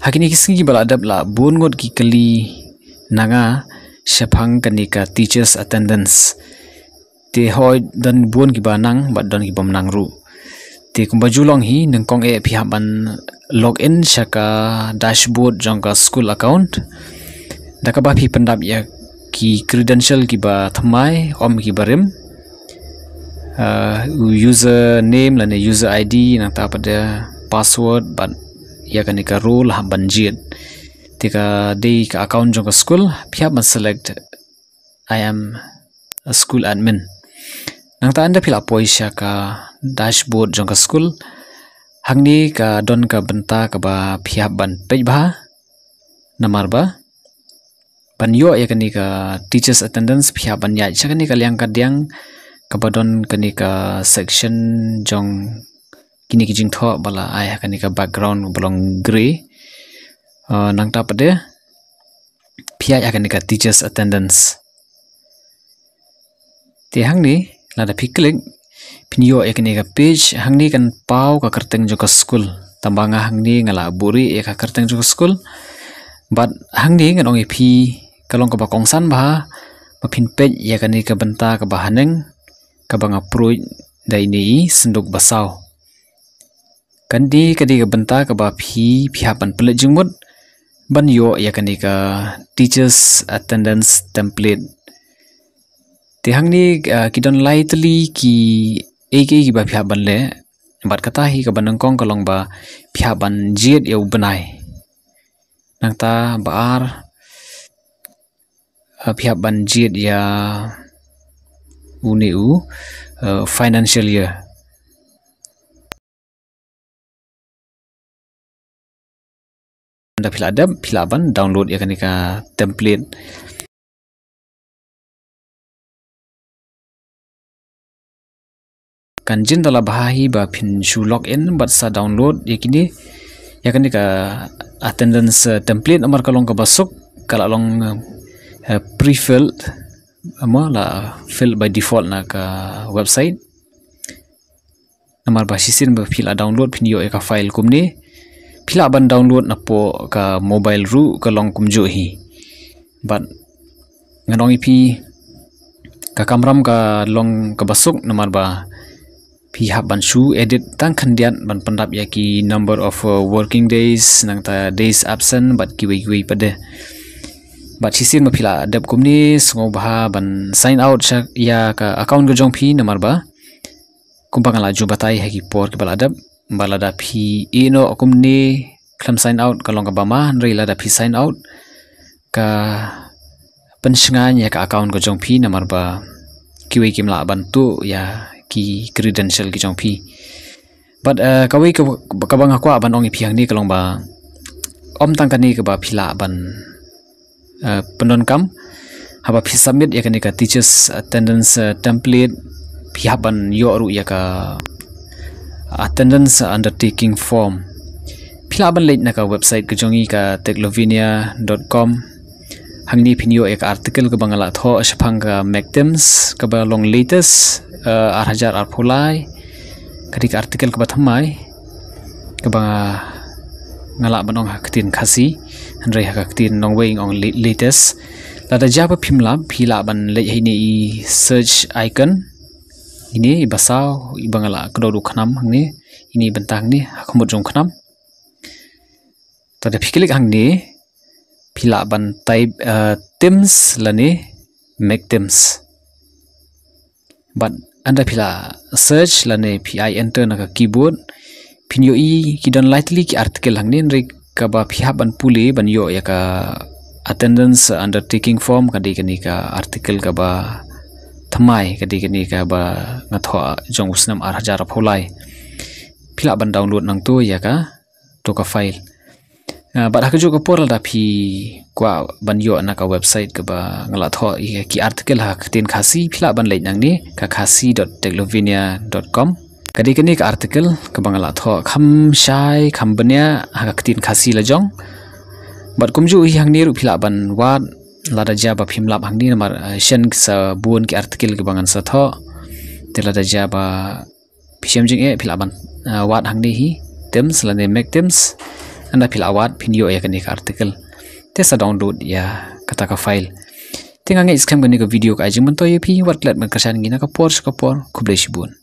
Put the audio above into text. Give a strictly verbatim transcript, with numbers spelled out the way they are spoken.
Ha kine ki sngi kiba la dep la bun ngut ki kylli na nga shaphang kane ka teachers attendance. Te hooid don bun kiba nang bad don kibym nang ruh. Te kumba ju long hi, nyngkong eh phi hap ban log in sha ka dashboard jong ka school account da kaba phi pyndap ïa ki credential kiba thymmai, ym kiba rim. Uh, user name lane user I D, nangta pat de password bad ïa kane ka role hap ban jied. Te ka dei ka account jong ka school, phi hap ban select "I am a school admin". Nangta ynda phi la poi sha ka dashboard jong ka school, hangne ka don ka bynta kaba phi hap ban peit bha. Namar ba ban ïoh ïa kane ka teachers attendance, phi hap ban ïaid sha kane ka liang ka diang kaba don kane ka section jong kine ki jingthoh ba la ai ha kane ka background ba long grey. Uh, nangta pat de phi ïaid ha kane ka teachers attendance. Te hangne lada phi click, phin ïoh ïa kane ka page. Hangne kan paw ka kyrteng jong ka school. Tangba nga hangne nga la buhrieh ïa ka kyrteng jong ka school. Bad hangne ngan ong ïa phi, ka long kaba kongsan bha ba phin peit ïa kane ka bynta kaba haneng, kaba nga pruid da ine i synduk ba saw. Kane ka dei ka bynta kaba phi, phi hap ban pynleit jingmut ban ïoh ïa kane ka teachers attendance template. Te hangne, ah, ki don lai tylli kiei kiei kiba phi hap ban leh. Bad kata hi kaba nyngkong ka long ba phi hap ban jied ïa u bnai. Nangta ba ar, ah, phi hap ban jied ïa une u, ah, financial year. Ynda phi la dep, phi lah ban download ïa kane ka template. Kan jin da la bha hi ba phin shu log in bad sa download ïa kine, ïa kane ka attendance, eh, template, namar ka long kaba suk, ka la long, eh, pre-filled, mo, la filled by default na ka website. Namar ba shisien ba phi la download phin ïoh ïa ka file kumne. Phi lah ban download napoh ka mobile ruh ka long kumjuh hi. Bad ngan ong ïa phi, ka kamram ka long kaba suk namar ba phi hap ban shu edit tang khyndiat ban pyndap ïa ki number of, uh, working days, nangta days absent bad kiwei kiwei pat de. Bad shisien ba phi la dep kumne, sngewbha ban sign out sha ïa ka account ka jong phi, namar ba kumba nga la ju batai ha ki por kiba la dep, ba lada phi ïeh noh kumne khlem sign out ka long kaba ma, hynrei lada phi sign out ka pynshngaiñ ïa ka account ka jong phi, namar ba kiwei kim lah ban tuh ïa ki credential ki jong phi. Bad, eh, kawei ka, kaba nga kwah ban ong ïa phi hangne ka long ba ym tang kane kaba phi lah ban, eh, pyndonkam. Haba phi submit ïa kane ka teachers attendance, eh, template, phi hap ban ïoh ruh ïa ka attendance undertaking form. Phi lah ban leit na ka website ka jong ngi, ka teclovenia dot com. Hangne phin ïoh ïa ka article kaba nga la thoh shaphang ka MECTIMS kaba long latest, eh, ar hajar arphew lai. Ka dei ka article kaba thymmai, kaba nga lah ban ong ha ka ktien Khasi, hynrei ha ka ktien nongwei ong la-, latest. Lada jia ba phim lap, phi lah ban leit ha ine i search icon. Ine i ba saw, i ba nga la kdew da u khnam hangne, ine i bynta hangne ha khmut jong u khnam. Te lada phi click hangne, phi lah ban type, eh, TIMS lane MECTIMS. Bad ynda phi la search lane phi ai enter na ka keyboard, phin ïohi ki don lai tylli ki article hangne, hynrei kaba phi hap ban pule ban ïoh ïa ka attendance undertaking form ka dei kane ka article kaba thymmai, ka dei kane kaba nga thoh jong u snem ar hajar arphew lai. Phi lah ban download nangto ïa ka to ka file. Ah, bad ha kajuh ka por lada phi kwah ban ïoh na ka website kaba nga la thoh ïa ki article ha ka ktien Khasi, phi lah ban leit nangne, ka khasi dot teclovenia dot com. Ka dei kane ka article kaba nga la thoh kham shai kham bniah ha ka ktien Khasi la jong. Bad kumjuh hi hangne ruh phi lah ban wad, lada jia ba phim lap hangne namar, eh, shen ki sa bun ki article kiba ngan sa thoh. Te lada jia ba phi shem jingeh, phi lah ban, ah, wad hangne hi, TIMS lane MECTIMS. Ynda phi la wad phin ïoh ïa kane ka article. Te sa download ïa kata ka file. Te nga ngeit skhem kane ka video ka ai jingmyntoi ïa phi, wat klet ban kyrshan ngi na ka por sha ka por. Khublei shibun.